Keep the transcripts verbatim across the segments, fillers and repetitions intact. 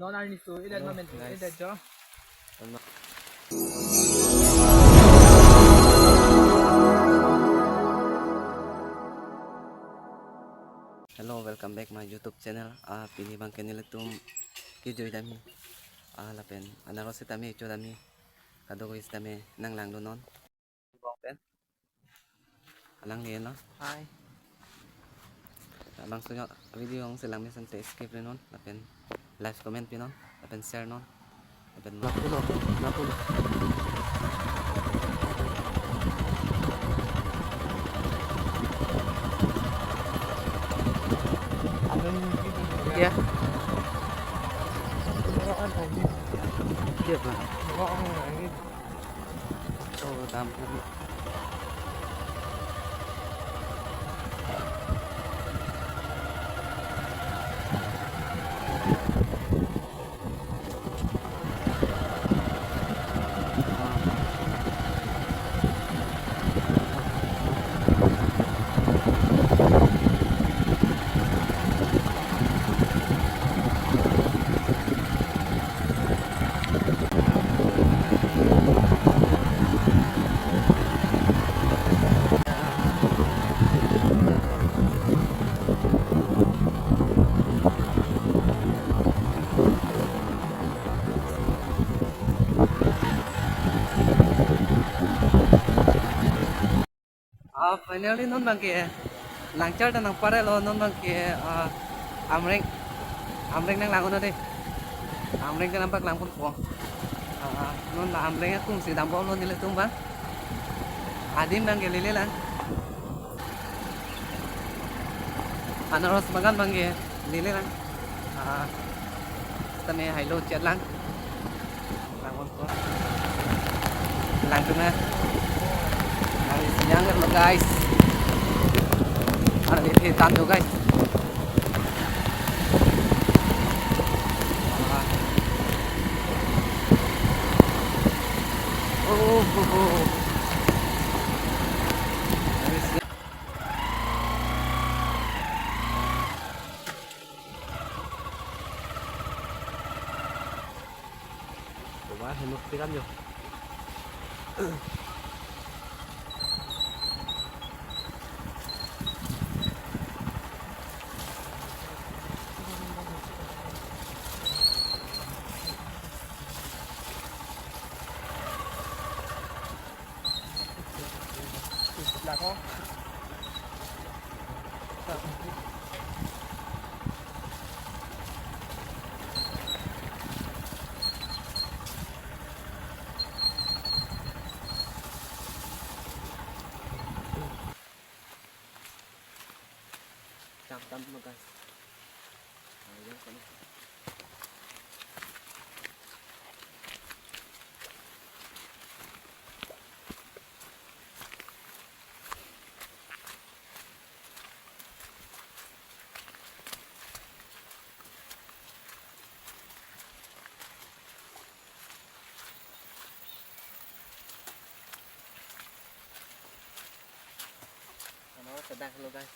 Non arni su ilet Hello, mamen guys. Ilet jo. Hello, welcome back my YouTube channel. Ah, pini abang ke nelitum kejui dam he. Ah, lapen anaros sitame kecho dam he. Kadokave sitame nanglangdunnon. Pen. Alangli lo. Hi. Labangso yo video along si lang mesen te skip rinon. Lapen like comment pinon. Lapen share non. Lapen Napulo, napulo. Ya. Ya, Pak. Oh, tampon. Ah, finally non abang ke Langchar ta nangpare lo, non abang ke, ah, Amreng, Amreng nanglang-un-e dei. Amreng ke nangpaklangponpo. Ah, non la Amreng akung si dambomlo nelitum abang. Adim abang ke lele lang. Anaros bagan abang ke lele lang. Ah, sitame hailo chet lang. Langdun na. Guys, yang lo guys. Ada di tandu guys. Ah. Oh, oh, oh. Guys, ya. Coba henok tiram yo. Dam, dam, guys. Ayan, kami. Ano, sedang lo, guys.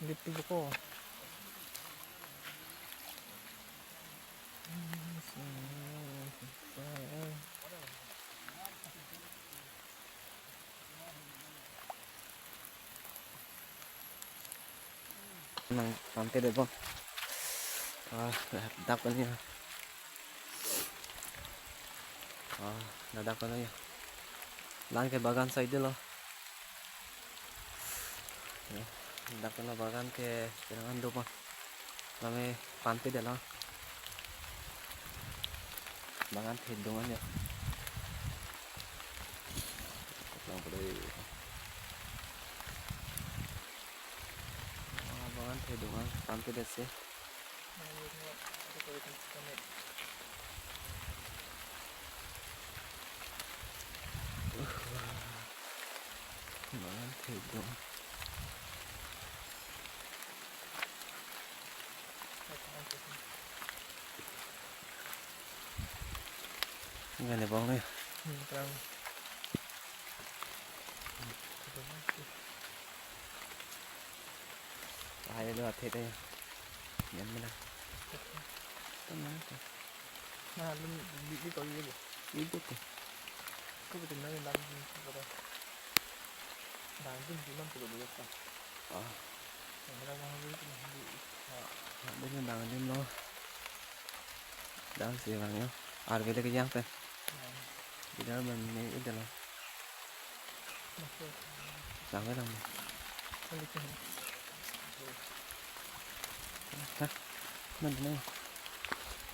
Gitu ko. Nang sampai deh, Bang. Ah, dak ko ni. Ah, ladak ko ni. Lang ke bagan side lo. Dak la bagan ke penang an do ma. Lame pan pedetlo. Bagan thedung an ya. Lang pada. Ah, bagan thedung an, pan pedetsi. Bagan thedung. Gane bong le. Hmm, terang. Hai lo athe te. Yan mana? Tama ko. Na lum li li ko ye. Ibu ko. Ko betul na lang ko. Dang din di lam ko lo ko. Ah. Yang mana ko hali ko hali. Ah. Dang din lo. Dang si bang yo. Arve le ke yang pen. Bidar ban ne idalo. Lang pen lang. Hah? Mana ne?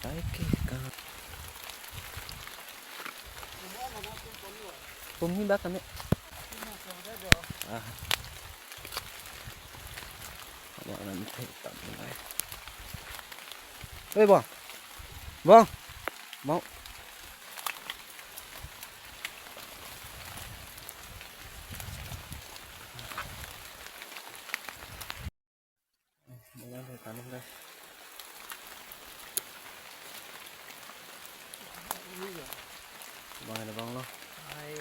Ai ke ka. Pumi bak kami. Ah. Abang nang ite tam nai. Hei, bang. Bang. Bang. Bang, bang, tanam, guys. Bang, ada bang lo. Hai.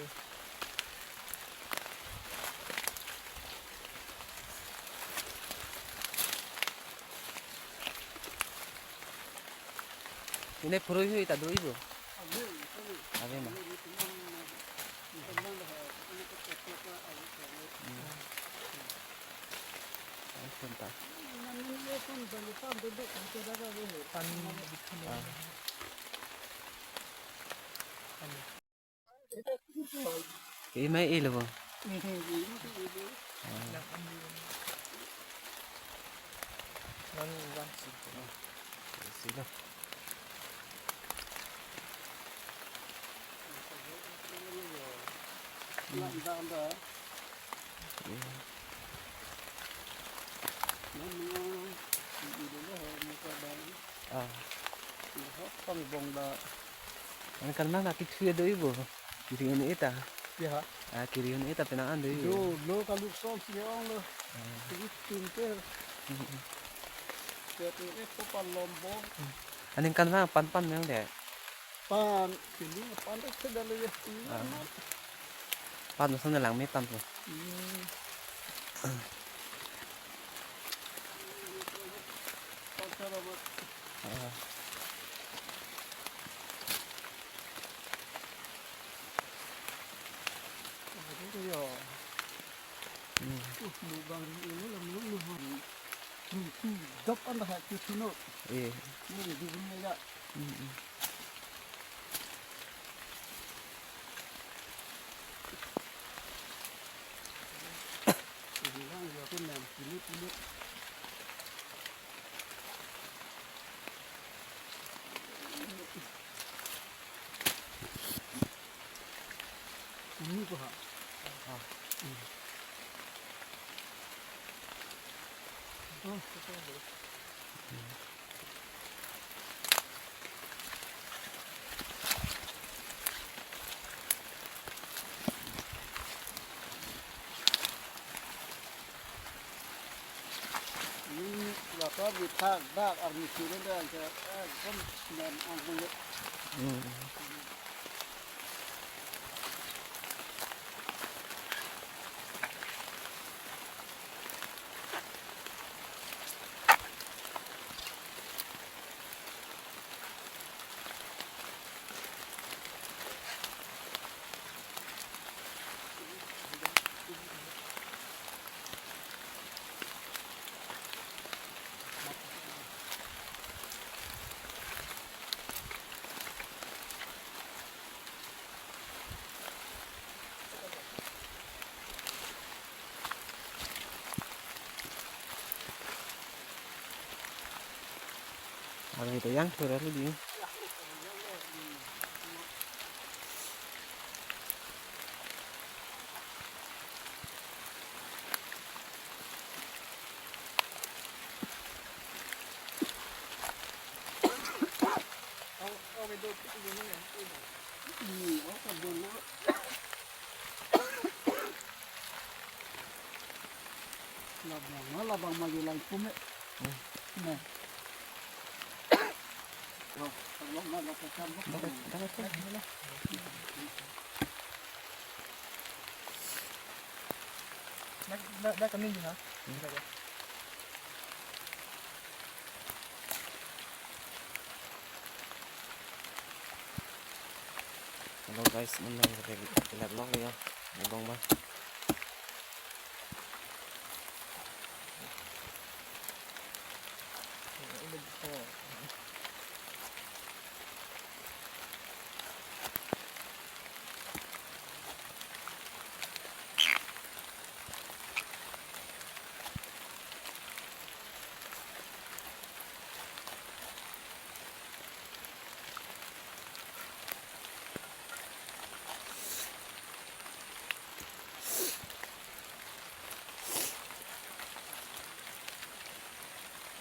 Ini purui hui ta dui bu. Ave ma. Hmm. Langsung ta. Ah. Ke mai ilo bo. Ah. Silo. Hmm. Ah. Pang bong da. Aningkan ma na kithu do ibo. Kiri un-e ta. Ya. Ah, kiri un-e ta penang an do ibo. Yo, lo kalu som si ong lo. Ah. Ini pinter. Hmm. Ya tu eh ko pan lombong. Aningkan ma pan pan yang de. Pan, ini pan de sedang ya. Ah. Pan masa na langme pan tu. Hmm. Dop anda hati sino. Eh. Ini di dunia ya. Hmm, hmm. Ini ko ha. Ah. Hmm. Oh, betul. Ini lapa bithak dak arni sini dan ke, eh, kan sembilan angkung. Hmm. Hari itu yang sudah lu di. Labang ma, labang ma, yo lai kum eh. Hmm. Ne. Yo, labang ma, labang ma. Dapat, dapat, dapat. Dak, dak, dak kami juga. Hmm. Dak, dak. Hello guys, menang kita lihat vlog ya. Abang bah.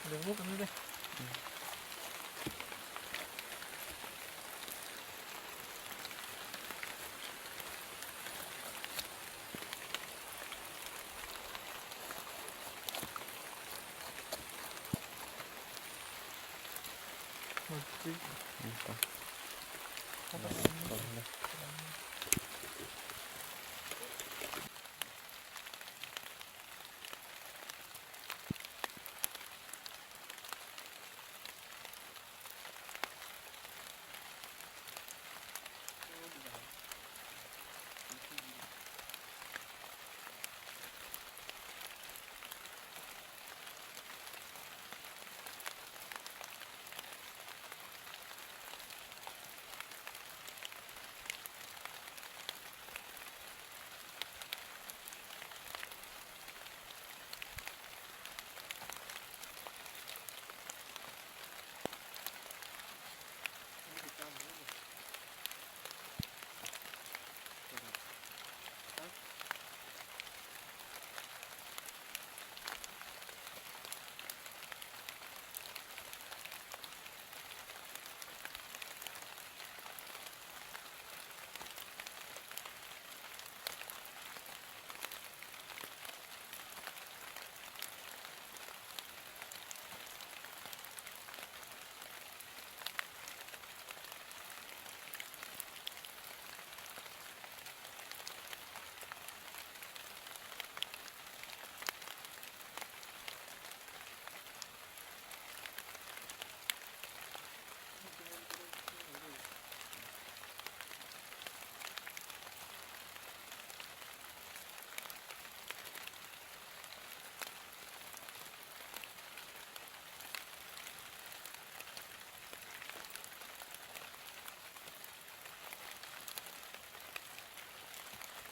Dengkok kami deh.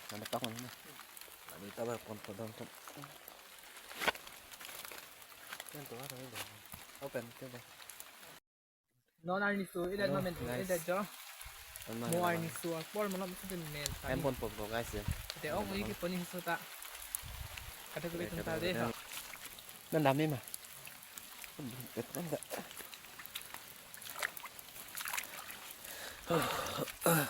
Ada pak mana? Kami tak berpon kodong tu. Kan tu ada ni dah. Open tu dah. Non arni su, idet Hello, ma men, guys. Idet jo. Teman Mo teman. Arni su, apor malom su men. Em pon pon pon, guys ya. Te ong ui ki poni su ta. Kata kali Kata tenta kali deh. Tenta. Nan dami ma. Betul enggak? Ah. Ah.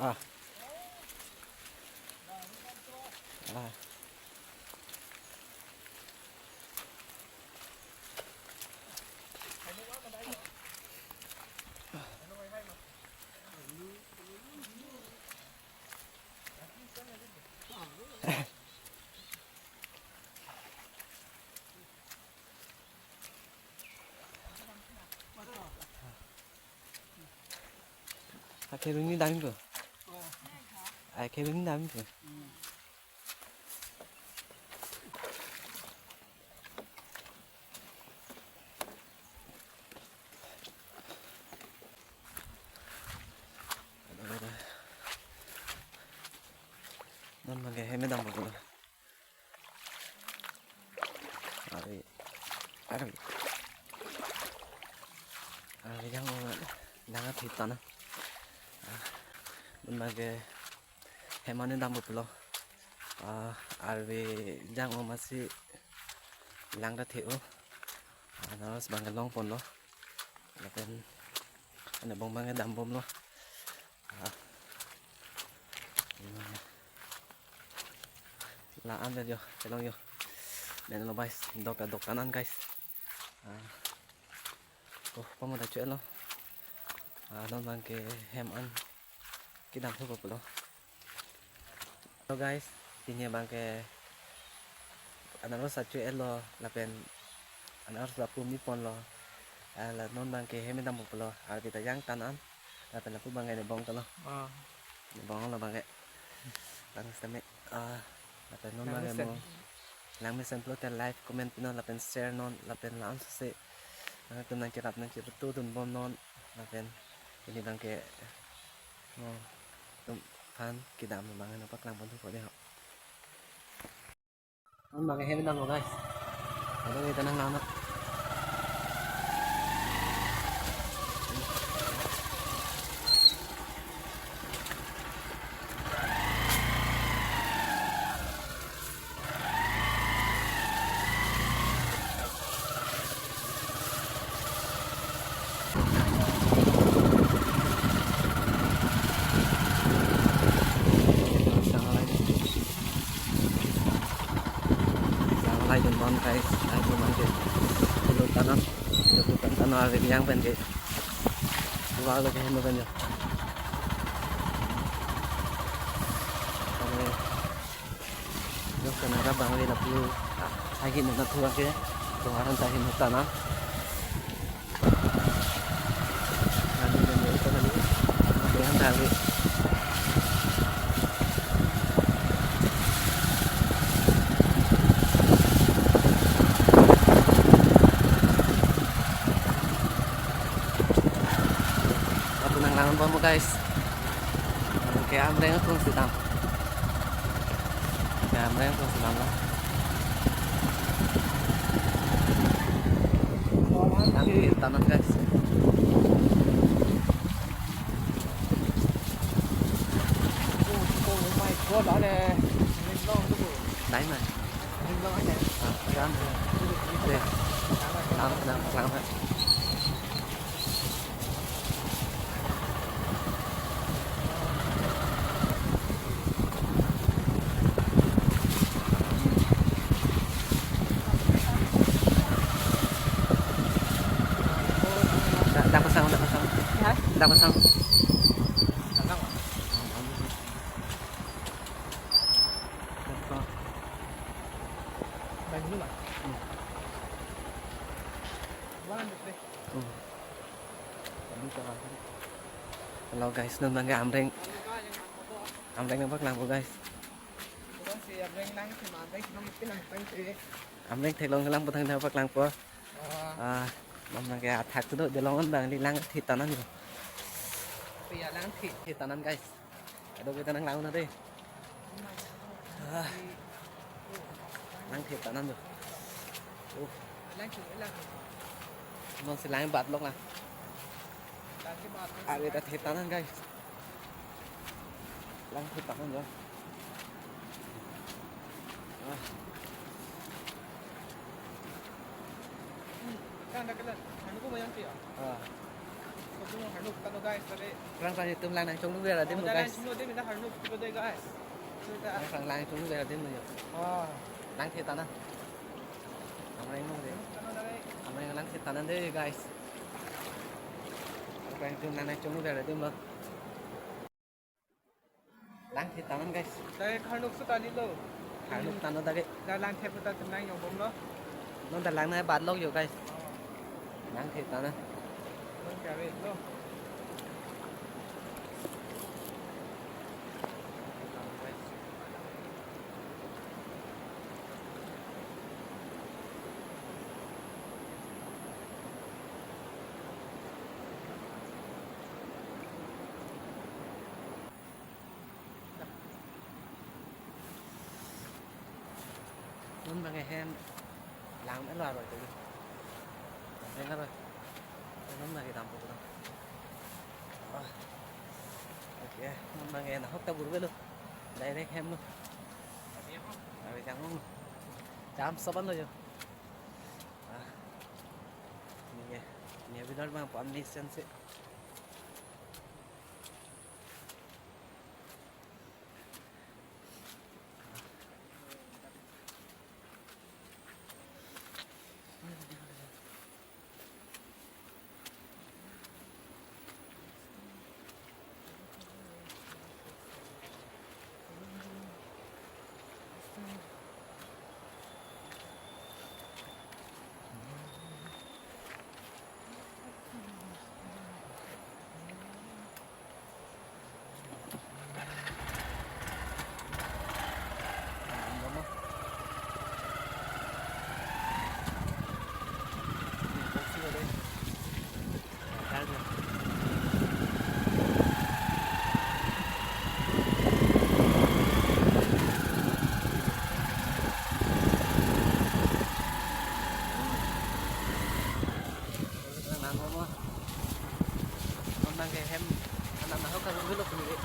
Ah. Akhirnya dami ko. Akhirnya dami ko. Bangke hem dampo pulo. Arve, arve, arve jangvo lang athe tana. Ah, non bangke hem an dampo pulo. Ah, arve jangvo amatsi lang ta the-o. Anaros bangke longponlo. Lapen anebong bangke dambomlo. Ah. La-an jo, chelong jo. Menlo guys, dok ta dok tanan guys. Ah. Oh, pamo ta chelo. Ah, non bangke hem an kedam thupo pulo. Hello guys, pini bangke anaros achu-etlo lapen anaros lapu miponlo. Ah, la non bangke hem dampo pulo, arve ta jang tanan. Lapen lapu bangke anebong talo. Ah. Anebong lo bangke. Tang sitame. Ah, lapen non bangke mo. Langmesen. Langmesen pulote like, comment pinon lapen share non lapen la-an sose. Nangtum nangcherap nangchepatudunbom non lapen pini bangke mo atum aphan kedam abang nangpaklangpon thupo dei ho. Non bangke hem dampo guys. Ado kita nang nang. Sang laidunbom guys, laidunbom ke. Dulu tanam, dulu tanam hari yang pen ke. Dua lagi hendak kan ya. Kami Jok kanara bang le lapu, ah, lagi nana thu bangke, tungaran ta hin hutan ah. Kami dan mereka tadi, ada yang dari. Lapu nang langonbom guys. Ke Amreng aklong si dam. Ke Amreng aklong si dam lo. Lang thir tanan guys. Oh, oh my God, ada. Nai nai. Ah, kan. Deh. Lang, lang, lang. Dak, dak pasang, dak pasang. Hah? Dak pasang. Dak pasang. Dak pasang. Dak dulu, Mas. Hmm. Mana, Mas? Hmm. Hello guys, non bangke Amreng. Amreng nangpaklangpo guys. Amreng theklong kelangpo thang nangpaklangpo. Ah, non bangke athak tu do delong on bang li lang thir tanan yo. Thir tanan guys. Ado kita nang lang na deh. Ah. Lang thir tanan do. Oh. Non si lang bat lok na. Arve ta thir tanan guys. Lang thir tanan do. Ah. Kan ada kelas. Anu ko bayang tiya. Ah. Ko harnuk tano guys, tadi. Rang rang itum lang nangchonglu ver adim lo guys. Chonglu adim, ita harnuk tano deh guys. Rang rang lang chonglu ver adim lo yo. Ah. Lang thir tanan. Amreng lo deh. Amreng lang thir tanan deh guys. Rang rang itum lang nangchonglu ver adim lo. Lang thir tanan guys. Dai harnuk su tani lo. Harnuk tano dage. Da lang thir puta tenang yong bom lo. Non da lang na bat lok yo guys. Oh. Lang thir tanan. Non kare lo. Bang hem lang melo aroi tu. Lang melo aroi. Nang lagi tampok tu. Ah. Oke, bang nahok ta bur velo. Direct hem lo. Abi jang lo. Jam saban lo jo. Ah. Ni ya. Ni ya binar bang pon ni sense. Nang momo. Nang ke hem. Anak nahok ka gulo kuni.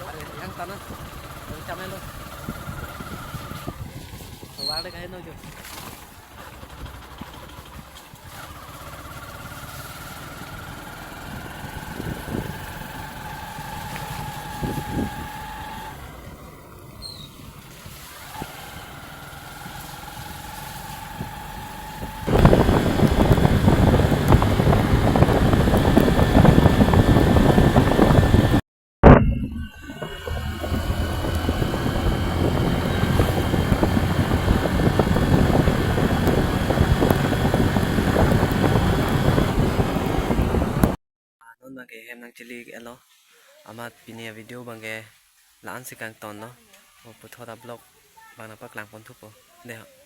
Are yang tanah. Yang camelo. Wale kain no jo. Non bang ke hem nangchili elo. Amat pini a-video bang ke la-an si kangton lo. O puthot a-vlog bang nangpaklang pon thupo. Dei ho.